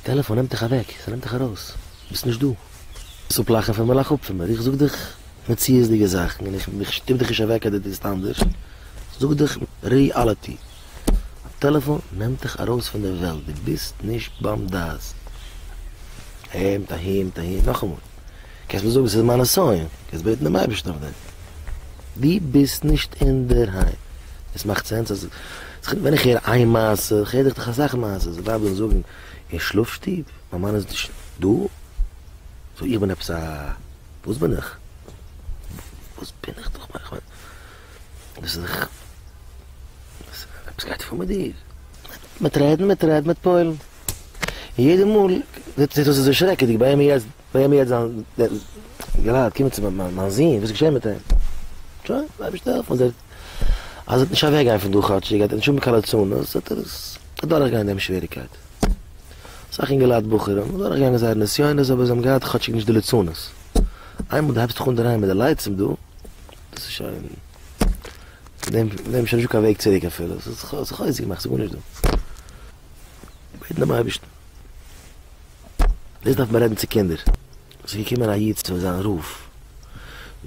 טעלעפאן נעמט דיך אוועק, ס'נעמט דיך ארויס, ביסט נישט דא. וועסט אפלאכן פון מיר, לאך אפ פון מיר, איך זאג דיך מציאות'דיגע זאכן און איך שטופ דיך נישט אוועק אז דו טוסט אנדערש, זאג דיך reality, א טעלעפאן נעמט דיך ארויס פון די וועלט, דו ביסט נישט ביים דעת. אהין מיט אהין מיט אהין, נאכאמאל, קענסט מיר זאגן ס'איז מיין נסיון, קענסט בעטן דעם אייבערשטן אויף דעם, דו ביסט נישט אינדערהיים, עס מאכט sense אז ווען איך הער איין מעשה, איך הער דאך אסאך מעשות, די ווייב זאל זאגן אין שלאף שטוב, מיין מאן איז נישט דא, so איך בין עפעס א, וואס בין איך? וואס בין איך דאך? איך מיין, דאס איז דאך, עפעס גייט פאר מיט דיר? מיט רעדן, מיט רעדן, מיט פועל'ן. און יעדע מאל זעט אויס אזוי שרעקעדיג, ביי אים איז יעצט, ביי אים איז יעצט זיין, גראד קומען צו מיין זון, וואס איז געשען מיט אים? שוין, אייבערשטער העלפן אז ער, אז ער וועט נישט אוועק גיין פון דא כאטשיג, ער וועט נישט האבן קיין לצנות, וועט ער עס אדורך גיין דעם שוועריקייט. אסאך אינגעלייט בחורים האבן אדורך געגאנגען זייערע נסיונות אבער זיי האבן געהאט כאטשיג נישט די לצנות. איינמאל דו הייבסט דיך אן דרייען מיט די לצים דא, דאס איז שוין, פון דעם פון דעם איז שוין נישטא קיין וועג צוריק אפילו, ס'איז זיך אויסגעמאכט, ס'איז גארנישט דא. בעטן דעם אייבערשטן. דאס דארף מען רעדן צו קינדער. ס'איז געקומען א איד צו זיין רב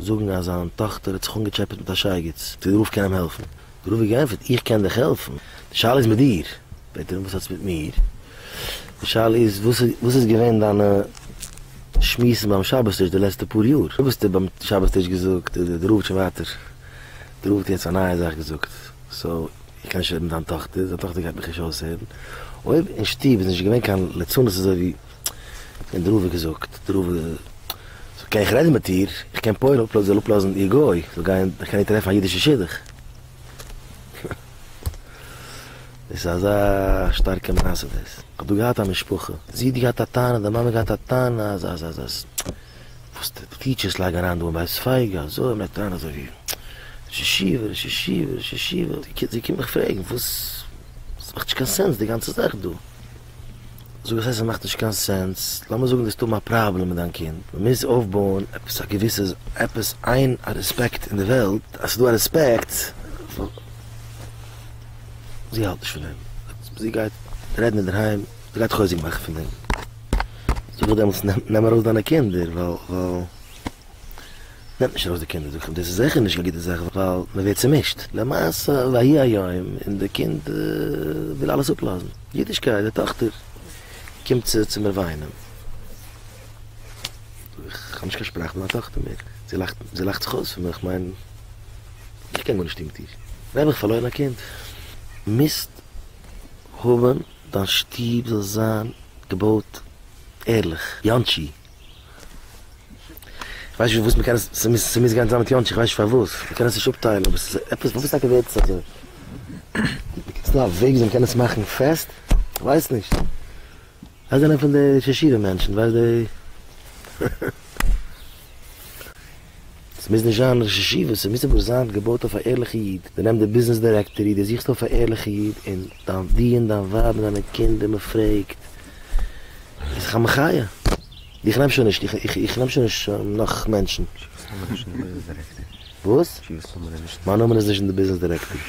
זאגן אז זיין טאכטער האט זיך אנגעטשעפעט מיט א שייגעץ, צו די רב קען אים העלפן. די רב האט געענטפערט, איך קען דיך העלפן, די שאלה איז מיט דיר. פרעגט ער אים, וואס האט עס מיט מיר? די שאלה איז, וואס איז געווען דיינע שמועסן ביים שבת טיש די לעצטע פאר יאר? וואס האסטו ביים שבת טיש געזאגט? די רב האט שוין ווייטער, די רב האט יעצט א נייע זאך געזאגט, so איך קען נישט רעדן מיט דיין טאכטער, זיין טאכטער גייט מיך נישט אויסהערן. אויב אין שטוב איז נישט געווען קיין ליצנות אזוי ווי ווען די רב האט געזאגט, די רב so קען איך רעדן מיט איר, איך קען פועל'ן אפלאזן זי זאל אפלאזן איר גוי, זאל גיין, איך קען איר טרעפן א אידישע שידוך. דאס איז אזא שטארקע מעשה דאס. איך האב דא געהאט א משפחה, זי האט געהאט א טענה, די מאמע האט געהאט א טענה אז אז אז אז וואס די teachers לייגן אריין דא אין בית פייגא אזוי, מען לייגט אריין אזוי ווי ראש ישיבה ראש ישיבה ראש ישיבה, זי קומט מיך פרעגן וואס, ס'מאכט נישט קיין sense די גאנצע זאך דא. זאג איך ס'הייסט ס'מאכט נישט קיין sense, לאמיר זאגן דו האסט האבן א פראבלעם מיט דיין קינד, מ'מוז אויפבויען עפעס א געוויסע עפעס איין א רעספעקט אין די וועלט, אז ס'איז דא א רעספעקט, זי האלט נישט פון דעם, זי גייט רעדן אינדערהיים, זי גייט חוזק מאכן פון דעם, זאג איך דעמאלטס נעם ארויס דיינע קינדער ווייל ווייל. נעמט נישט ארויס די קינדער, זאג איך אים, דאס איז זיכער נישט קיין גוטע זאך ווייל מען ווערט צומישט, למעשה ויהי היום און די קינד וויל אלעס אפלאזן, אידישקייט, די טאכטער קומט צו צו מיר וויינען, זאג איך, איך האב נישט קיין שפראך מיט מיין טאכטער מער, זי לאכט, זי לאכט זיך אויס פון מיר, איך מיין, איך קען גארנישט טון מיט איר, נעבעך פארלוירן א קינד. מוזט האבן דיין שטוב זאל זיין געבויט ערליך, יאנטשי. כ'ווייס נישט וואס מ'קען עס, ס'מוז ס'מוז גיין צוזאמען מיט יאנטשי, כ'ווייס נישט פארוואס, מ'קען עס נישט אפטיילן, אבער ס'איז עפעס, פארוואס טאקע ווערט עס אזוי? ס'איז דא א וועג וויאזוי מ'קען עס מאכן פעסט? כ'ווייס נישט. זיי זענען פון די ישיבה מענטשן, ווייסט די. ס'מוז נישט זיין ראש ישיבה, ס'מוז אבער זיין געבויט אויף א ערליכע איד. דו נעם די ביזנעס directory, דו זוכסט אויף א ערליכע איד, און דיין דו און דיין ווייב און דיינע קינדער, מ'פרעגט, איז זיך א מחיה. איך נעם שוין נישט, איך נעם שוין נישט נאך מענטשן. שיוואס נאמען איז נישט אין די ביזנעס directory. וואס? שיוואס נאמען איז נישט. מיין נאמען איז נישט אין די ביזנעס directory.